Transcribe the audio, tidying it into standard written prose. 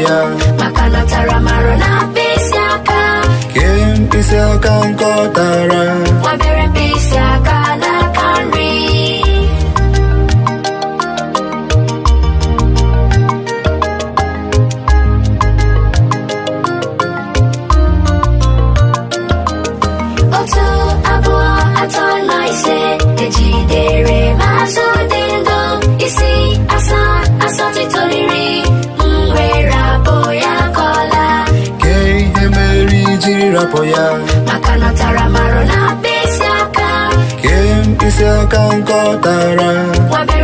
ya? Maka na ọ tara marụ na mkpịsị aka. Kee mkpịsị aka nke ọ tara? Nwabere mkpịsị aka n'aka nri. Otu, abụọ, atọ na ise, ejidere m azụ dị ndụ. Isii, asaa, asatọ, itoolu, iri, m were abụ ya kọla. Kee ihe mere i jiri rapụ ya? Maka na ọ tara marụ na mkpịsị aka. Kee mkpịsị aka nke ọ tara? Nwabere